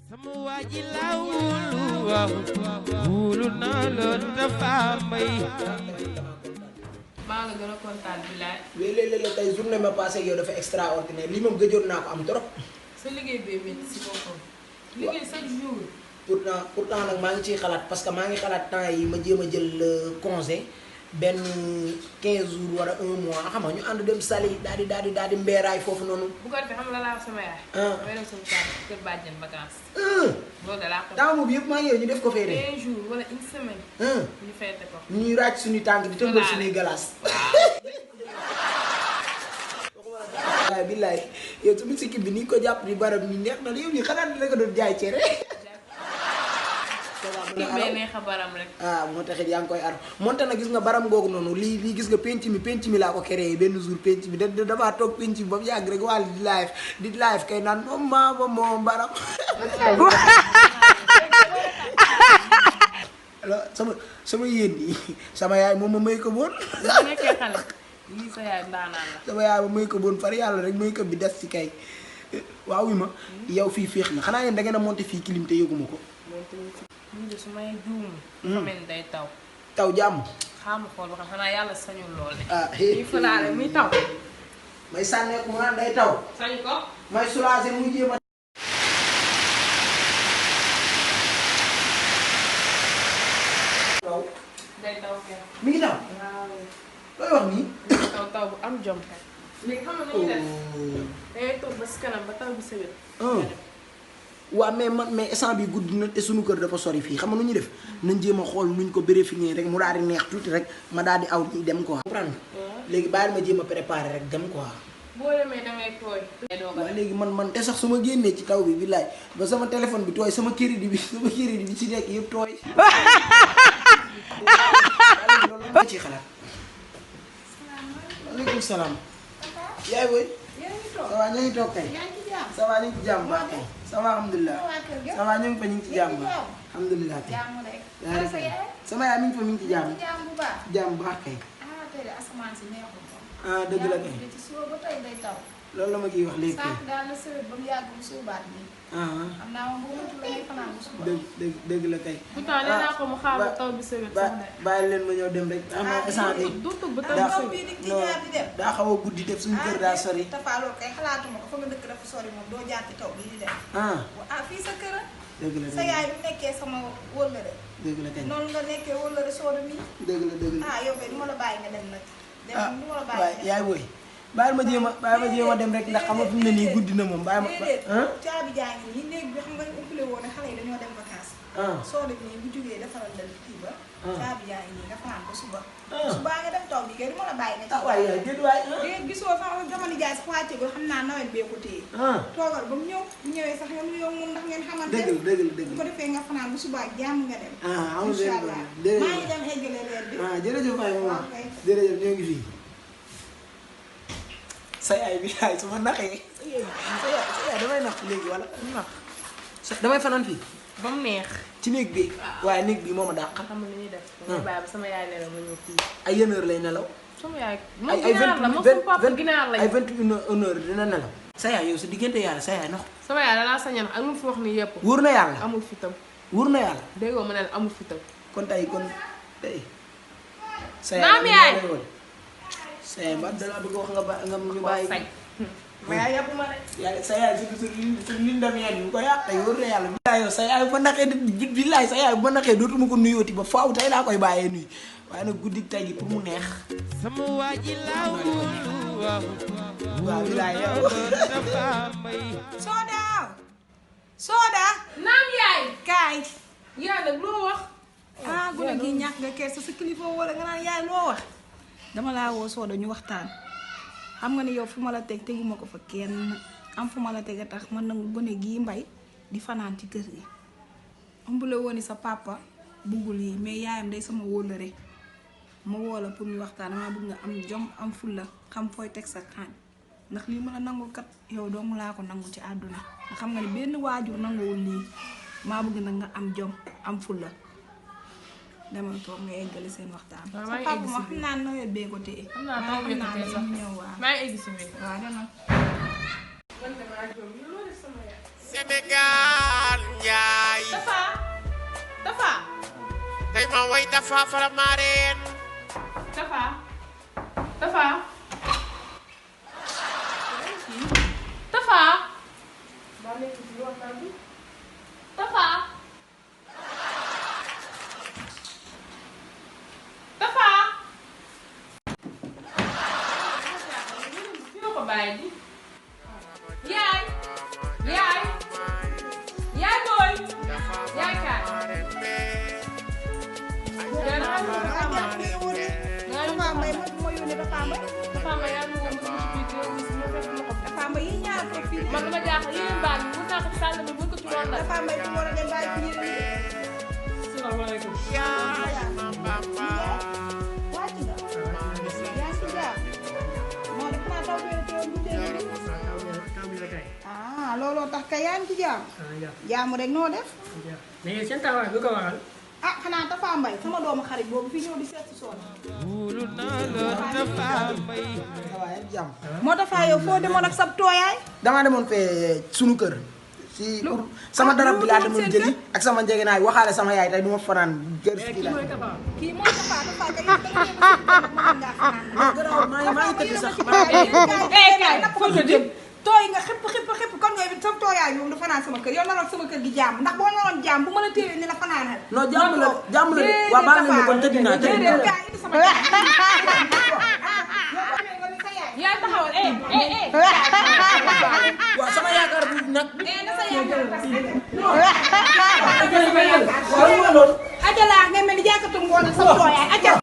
sama waji la wulu na lo dafa may maa la gën a kontaan bi laay. mais léeg-léeg tey journée ma passé yow dafa extraordinaire lii moom gëjoon naa ko am trop. sa liggéey bee métti si boppam. liggéey chaque jour. pourtant nag maa ngi ciy xalaat parce que maa ngi xalaat temps yi ma jéem a jël congé benn 15 jours wala 1 mois xam nga ñu ànd dem Saly daal di mbeeraay foofu noonu. bu ko defee xam la laa sama yaay. may dem sama kër bàjjen vacances. loolu da laa ko. temps boobu yëpp maa ngi yow ñu def ko fee de. 15 jours wala une semaine. ñu fayte ko. ñuy ràcc suñuy tànk di tëmbal suñuy galaas. waaw billaay yow su mu sikki bi ni ko jàpp di barab ni neex na yow ñu xalaat la ko doon jaay cere. mais neex a baram rek. moo taxit yaa ngi koy ar monte na gis nga baram googu noonu lii gis nga penc mi laa ko créé benn jour penc mi damaa toog penc mi ba mu yàgg rek wàll di live kay naan moom baram. alors sama yéen yi sama yaay moom ma may ko boon. bu nekkee xale lii sa yaay ndaanaan la. sama yaay ma may ko boon far yàlla rek may ko bi des ci kay waaw wi ma yow fii féex na xanaa yéen da ngeen a monté fii clim te yëguma ko. lii de su may juum. dafa mel ni day taw. taw jàmm. xaamu xool ba xam xanaa yàlla sañul lool de. muy fëlaale muy taw. may sànneeku mu naan day taw. sañu ko. may soulager muy jéem a. taw. day taw kenn. mi ngi taw. waaw. looy wax nii. taw bu am jom kay. léegi xam nga nu ñuy def. dangay toog ba si kanam ba taw bi sëwét. waaw mais instant bi guddi na te suñu kër dafa sori fii xam nga nu ñuy def nañ jéem a xool nuñ ko vérifier rek mu daal di neex tuuti rek ma daal di aw nii dem quoi. comprendre nga léegi bàyyil ma jéem a préparer rek dem quoi. boo demee dangay tooy. waaw léegi man te sax su ma génnee ci taw bi billaay ba sama téléphone bi tooy sama crédit bi ci nekk yëpp tooy. loolu la ci xalaat. waaleykum salaam. yaay booy. ça va ñu ngi toog kay. ça va ñu ngi ci jàmm baax kay. ça va alhamdulilah. ça va ñu ngi fa ñu ngi ci jàmm baax. alhamdulilah kay. sama yaay mi ngi fa mi ngi ci jàmm. jàmm baax kay. dëgg la kay. loolu la ma kiy wax léegi kay. dëgg la kay. pourtant nee naa ko mu xaar ba taw bi sëwét. bàyyi leen ma ñëw dem rek. xam nga instant bi daa xaw a guddi def suñu kër daa sori. tafaaloo kay xalaatuma ko fa nga dëkk dafa sori moom doo jaar ci taw bi di dem. Fii sa kër dëgg la sa yaay bu nekkee sama wóllëre. dëgg la kay noonu nga nekkee wóllëre sooda mi. dëgg la yow kay du ma la bàyyi nga dem nag. du ma la bàyyi waaye yaay booy. bàyyil ma jéem a dem rek ndax xam nga fi mu ne nii guddi na moom bàyyi ma. caabi jaa ngi nii néeg bi xam nga umpale woon ne xale yi dañoo dem vacances. sooda bi nii bu jógee defaral la kii ba. caabi jaa ngi nii nga fanaan ko suba. suba nga dem taw bi kay du ma la bàyyi nga ci. waay yaay déet waay. déet gisoo sax jamono jaay sax wàcce ba xam naa nawet bee ko téye. toogal ba mu ñëw bu ñëwee sax nga nuyoo moom ndax ngeen xamante ne. dëgg bu ko defee nga fanaan bu subaa jàmm nga dem. amul incha allah maa ngi dem eggale reer bi. jërëjëf waay maman jërëjëf ñoo ngi fii. sa yaay bi yaay su ma naxee. sa yaay damay nax léegi wala nax. damay fanaan fii. ba mu neex. ci néeg bi. waaye néeg bi moo ma dàq. xam nga li ñuy def. damay bàyyi ba sama yaay nelaw ma ñëw fii. ay yenn heure lay nelaw. sama yaay ay moom ginaar la moom sama papa ginaar lañu. ay 21 heure dina nelaw. sa yaay yow sa diggante yàlla sa yaay nax. sama yaay danaa sañoon ak lu mu fi wax nii yëpp. wóor na yàlla amul fitam. wóor na yàlla. déggoo ma ne la amul fitam. kon tey sa naam yaay sa yaay mbaa dala bëgg wax nga ba nga ñu bàyyi. sañ. ma yaay yàpp ma rek. yaay sa yaay su lindam yaay bu ko yàq tey wóor na yàlla. yow sa yaay bu ma naxee billaay sa yaay bu ma naxee dootuma ko nuyooti ba faaw tey laa koy bàyyee nuyu waaye nag guddi tey gi pour mu neex. sama waji la wulu waaw billaay yow. Soda. naam yaay. kaay. yaay nag loo wax. gune gi ñàkk nga kees sa kilifa wala nga naan yaay loo wax. dama laa woo Soda ñu waxtaan. xam nga ni yow fu ma la teg teguma ko fa kenn am fu ma la teg a tax man nag gone gii mbay di fanaan ci kër gi. ëmbule woon ni sa papa buggul yi mais yaayam day sama wóllëre ma woo la pour ñu waxtaan damaa bëgg nga am jom am fulla xam fooy teg sa xaañ ndax lii mën a nangu kat yow doomu laa ko nangu ci àdduna nga xam nga ni benn waajur nanguwul lii maa bëgg nag nga am jom am fulla demal toog nga eggale seen waxtaan. waaw sa papa ma xam naa nawet bee ko téye. xam naa taw bi ko téye sax ñëw waaw. maa ngi egg si biir. waaw demal. Sénégal ma way Tafa Faramareen. Tafa. Tafa. Tafa. Tafa. Tafa. Sino ko ba di? Yaay. Yaay. Yaay boy. Yaay ka. Dafa Mbay mo yónni Dafa Mbay. Tafa ma yaa ngi woon Dafa Mbay yi ñaar ko fii. man dama jaaxal yéen baa ngi mun naa ko sàll mi mun ko ci woon la. Dafa Mbay fu mu war a dem bàyyi fi yéen ñi. Salaamaaleykum. Wàcc nga. Yaa ngi ci jàmm. moo def naa taw bee teew ñu teel bi. Ah looloo tax kay yaa ngi ci jàmm. jàmm rek noo def. mais yéen seen taxawaay bi ko waral. ah xanaa Tafa Mbay sama doomu xarit boobu fi ñëw di seet si soon. wóolu naa la Tafa Mbay. ça va yéen jàmm. moo Tafa yow foo demoon ak sab tooyaay. damaa demoon fee sunu kër. si pour sama darab bi laa demoon jëli ak sama njëgënaay waxaale sama yaay tey du ma fanaan kër si kii laa. kii mooy Tafa Tafa kay yow da nga leen a mën ngaa fanaan. maa ngi tëdd sax. kay napp ko jëm tooy nga xëpp kon ngay sa tooyaay moom du fanaan sama kër yow naroon sama kër gi jàmm ndax boo naroon jàmm bu ma la téye ni la fanaanal. non jàmm la de waa baal nañu kon tëdd naa. yaay taxawal waaw sama yaakaar bu nag. na sa yaakaar waaw ajalaax ngay mel ni jàkkatu ngoon sa tooyaay ajal